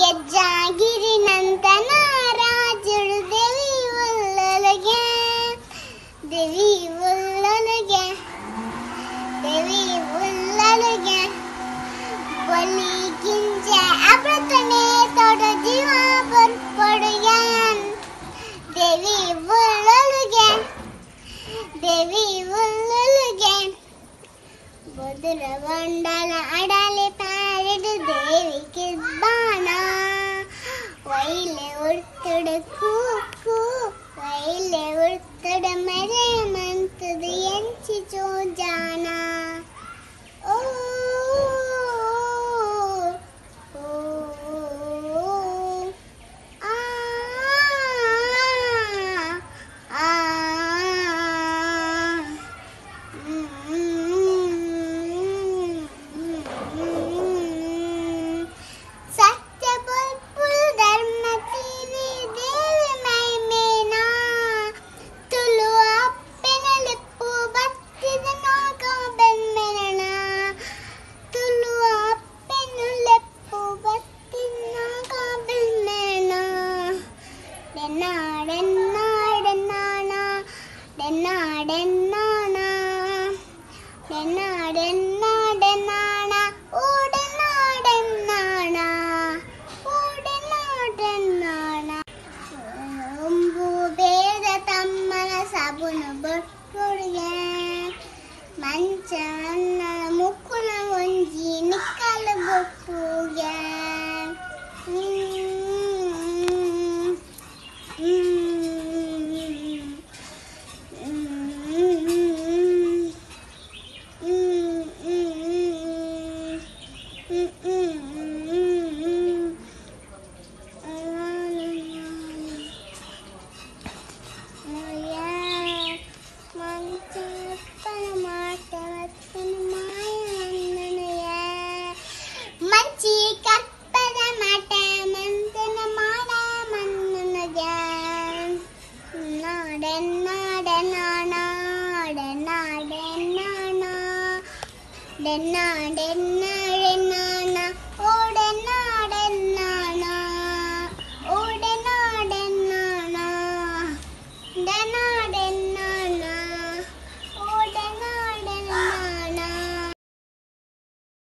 ಗೆಜ್ಜಾಗಿರಿನಂತನ ರಾಜುಡು ದೇವಿ ಉಲ್ಲಲಗೆ ದೇವಿ ಉಲ್ಲಲಗೆ ದೇವಿ ಉಲ್ಲಲಗೆ ಬಲಿ ಗಿಂಜೆ ಅಬ್ರತನೆ ತೊಡ ಜೀವ ಬರ್ಪೊಡುಯನ್ ದೇವಿ ಉಲ್ಲಲಗೆ ದೇವಿ ಉಲ್ಲಲಗೆ ಬದುರ ಬಂಡಲ ಅಡಲೆ ಪಾರಿಡು ದೇವಿ ಕಿಬ್ಬಾನ ವೈಲೆ ಉರ್ತುಡು ಕೂಕು ವೈಲೆ ಉರ್ತುಡು ಮರೆ ಮಂತದು ಎಂಚಿ ಚೋಜಾನ ಓ ಆ ಆ ಸತ್ಯ ಬಲ್ಪುಲ್ ಧರ್ಮ ತೀವಿ ದೇವಿ ಮೈಮೇನ ತುಳು ಅಪ್ಪೆನಲಿಪ್ಪು ಬತ್ತಿದ ನಾಗ ಬೆನ್ಮೆರಣ ತುಳು ಅಪ್ಪೆನುಲೆಪ್ಪು ಬತ್ತಿದ ನಾಗ ಬೆನ್ಮೆರಣ ಡೆನ್ನಾಡೆನ್ನಾಡೆನ್ನಾಣ ಡೆನ್ನಾಡೆನ್ನಾಣ ಡೆನ್ನಾಡೆನ್ನಾಡೆನ್ನಾಣ ಓಡೆನ್ನಾಡೆನ್ನಾಣ ಓಡೆನ್ನಾಡೆನ್ನಾಣ ಒಂಬು ಬೇದ ತಮ್ಮನ ಸಾಬೂನು ಬೊಟ್ಟುಡುಗೆ ಮಂಚ ಮುಕ್ಕುನ ಒಂಜಿ ನಿಕ್ಕಲು ಬೊಟ್ಟುಗೆ ಮಂಚಿ ಕಪ್ಪದ ಮಾಟ ಮಂದನ ಮಾಡ ಮನ್ನನಗೆ ನಾಡೆನ್ನಾಡೆನಾಡೆನ್ನಾಡೆನ್ನಾಣ ಡೆನ್ನಾಡೆನ್ನಾಡೆನ್ನಾಣ.